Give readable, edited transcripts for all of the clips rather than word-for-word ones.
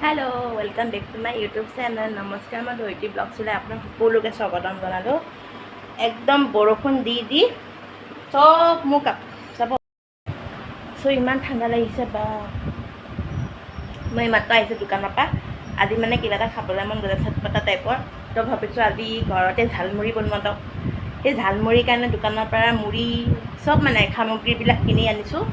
Hello, welcome back to my YouTube channel. নমস্কাৰ, মই ধৰিত্ৰী ব্লগছলৈ আপোনাক সকলোকে স্বাগতম জনালোঁ। একদম বৰষুণ দি দি চব মোৰ কাপোৰ চাব। চ' ইমান ঠাণ্ডা লাগিছে বা। মই এইমাত্ৰ আহিছোঁ দোকানৰ পৰা। আজি মানে কিবা এটা খাবলৈ মন গৈছে, চটপটা টাইপৰ। তো ভাবিছোঁ আজি ঘৰতে ঝালমুড়ি বনোৱা যাওক। সেই ঝালমুড়িৰ কাৰণে দোকানৰ পৰা মুড়ি চব মানে সামগ্ৰীবিলাক কিনি আনিছোঁ।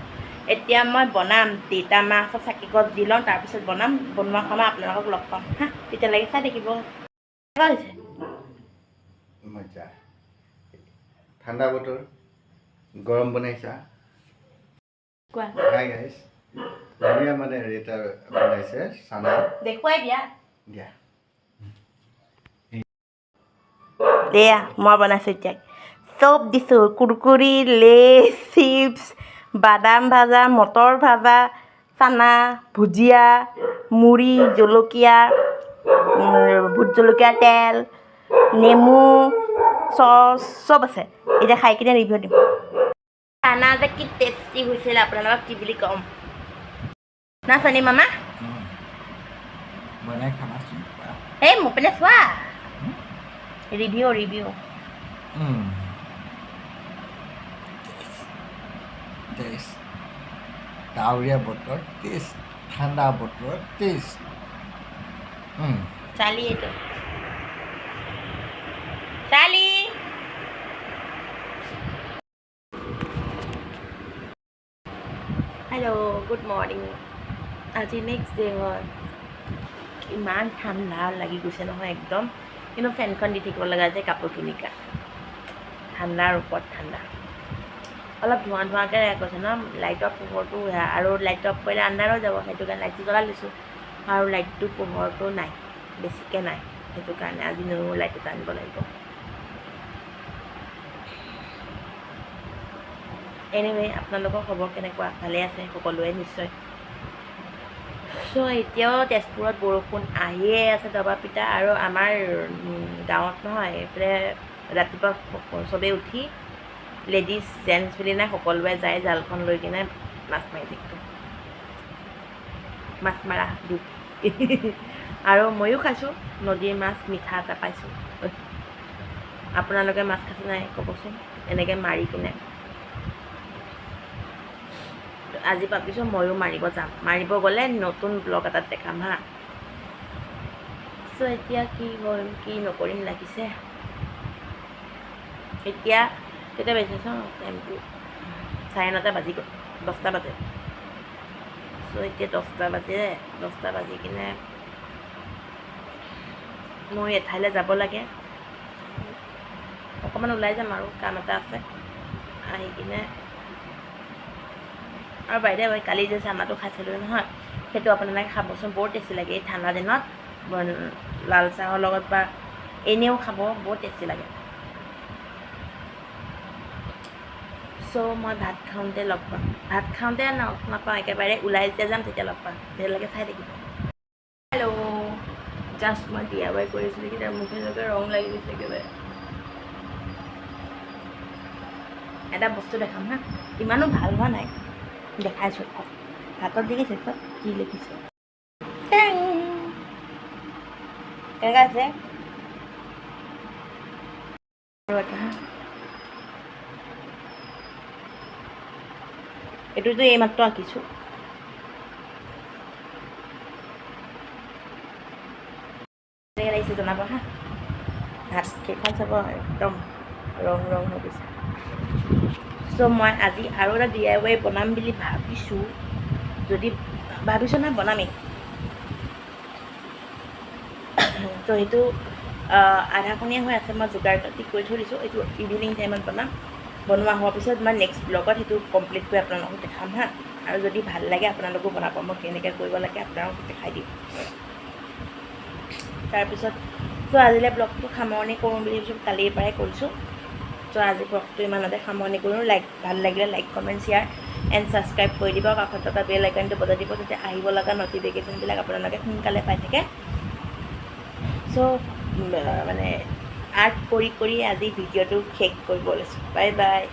এতিয়া মই বনাম। দেউতা, মা চব চাকি গছ দি লওঁ, তাৰপিছত বনাম। বনোৱা সময়ত আপোনালোকক লগ পাম। হা, তেতিয়ালৈকে চাই থাকিব। কেনেকুৱা হৈছে? মজা। ঠাণ্ডা বতৰ, গৰম বনাইছা। কোৱা। হাই গাইছ, ধুনীয়া মানে হেৰি এটা বনাইছে, চানা। দেখুৱাই দিয়া। দিয়া। দিয়া, মই বনাইছোঁ। এতিয়া চব দিছোঁ, কুৰকুৰি, লেজ, চিপছ, বাদাম ভাজা, মটৰ ভাজা, চানা, ভুজিয়া, মুড়ি, জলকীয়া, ভোট জলকীয়া তেল, নেমু, চচ চব আছে। এতিয়া খাই কিনে ৰিভিউ দিম। চানা যে কি টেষ্টি হৈছিলে, আপোনালোকক কি বুলি ক'ম না চনী মামা? বনাই খাবাচোন। এই মোৰ পিনে চোৱা, ৰিভিউ ৰিভিউ। টেষ্ট, ডাৱৰীয়া বতৰ টেষ্ট, ঠাণ্ডা বতৰত টেষ্ট। চালি, এইটো চালি। Hello', good morning. আজি নেক্সট ডে হয়। ইমান ঠাণ্ডা লাগি গৈছে নহয় একদম, কিন্তু ফেনখন দি থাকিব লগা হৈছে কাপোৰখিনি কাৰণে। ঠাণ্ডাৰ ওপৰত ঠাণ্ডা। অলপ ধোঁৱা ধোঁৱাকৈ গৈছে ন লাইটৰ পোহৰটো সেয়া আৰু লাইটটো অফ কৰিলে আন্ধাৰ হৈ যাব, সেইটো কাৰণে লাইটটো জ্বলাই লৈছোঁ। আৰু লাইটটো পোহৰটো নাই, বেছিকৈ নাই, সেইটো কাৰণে আজি নতুন লাইট এটা আনিব লাগিব। এনিৱে, আপোনালোকৰ খবৰ কেনেকুৱা? ভালে আছে সকলোৱে নিশ্চয়। চ' এতিয়াও তেজপুৰত বৰষুণ আহিয়ে আছে দবা পিটা। আৰু আমাৰ গাঁৱত নহয়, এইফালে ৰাতিপুৱা চবেই উঠি, লেডিজ জেণ্টছ বুলি নাই, সকলোৱে যায় জালখন লৈ কিনে মাছ মাৰি থাকিব। মাছ মাৰা ডিউটি। আৰু ময়ো খাইছোঁ নদীৰ মাছ, মিঠা এটা পাইছোঁ। আপোনালোকে মাছ খাইছে নাই ক'বচোন এনেকৈ মাৰি কিনে। আজি ভাবিছোঁ ময়ো মাৰিব যাম। মাৰিব গ'লে নতুন ব্লগ এটাত দেখাম। হা, চ' এতিয়া কি কৰিম কি নকৰিম লাগিছে। এতিয়া কেইটা বাজিছে চাওঁ টাইমটো। 9:30 বাজি গ'ল, 10টা বাজে। চ' এতিয়া 10টা বাজে। 10টা বাজি কিনে মই এঠাইলৈ যাব লাগে, অকণমান ওলাই যাম আৰু কাম এটা আছে আহি কিনে। আৰু বাইদেউ, কালি যে চানাটো খাইছিলোঁ নহয়, সেইটো আপোনালোকে খাবচোন, বৰ টেষ্টি লাগে। এই ঠাণ্ডা দিনত লাল চাহৰ লগত বা এনেও খাব, বৰ টেষ্টি লাগে। চ' মই ভাত খাওঁতে লগ পাম। ভাত খাওঁতে লগ নাপাওঁ, একেবাৰে ওলাই যেতিয়া যাম তেতিয়া লগ পাম। তেতিয়ালৈকে চাই থাকিব। হেল্ল', জাষ্ট মই DIY কৰিছিলোঁ, কিন্তু মুখে চুখে ৰং লাগি গৈছে একেবাৰে। এটা বস্তু দেখাম। হা, ইমানো ভাল হোৱা নাই, দেখাইছোঁ। হাতত দেখিছে চব কি লিখিছে? কেনেকুৱা আছে? আৰু এটা, এইটোতো এইমাত্ৰ আঁকিছোঁ। কেনেকৈ লাগিছে জনাব। হা, হাত কেইখন চাব, একদম ৰং ৰং হৈ গৈছে। চ' মই আজি আৰু এটা DIY বনাম বুলি ভাবিছোঁ। যদি ভাবিছোঁ নহয়, বনামেই। ত' সেইটো আধাখনীয়া হৈ আছে, মই যোগাৰ পাতি কৰি থৈ দিছোঁ। এইটো ইভিনিং টাইমত বনাম। বনোৱা হোৱাৰ পিছত মই নেক্সট ব্লগত সেইটো কমপ্লিট কৰি আপোনালোকক দেখাম। হা, আৰু যদি ভাল লাগে আপোনালোকো বনাব। মই কেনেকৈ কৰিব লাগে আপোনালোকক দেখাই দিম তাৰপিছত। ত' আজিলৈ ব্লগটো সামৰণি কৰোঁ বুলি ভাবিছোঁ, কালিৰ পৰাই কৰিছোঁ। ত' আজি ব্লগটো ইমানতে সামৰণি কৰোঁ। লাইক, ভাল লাগিলে like, comment, share and subscribe কৰি দিব। কাষত থকা বেল আইকনটো বজাই দিব, তেতিয়া আহিব লগা নটিফিকেশ্যনবিলাক আপোনালোকে সোনকালে পাই থাকে। চ' মানে আৰ্ট কৰি কৰি আজি ভিডিঅ'টো শেষ কৰিব লৈছোঁ। Bye bye.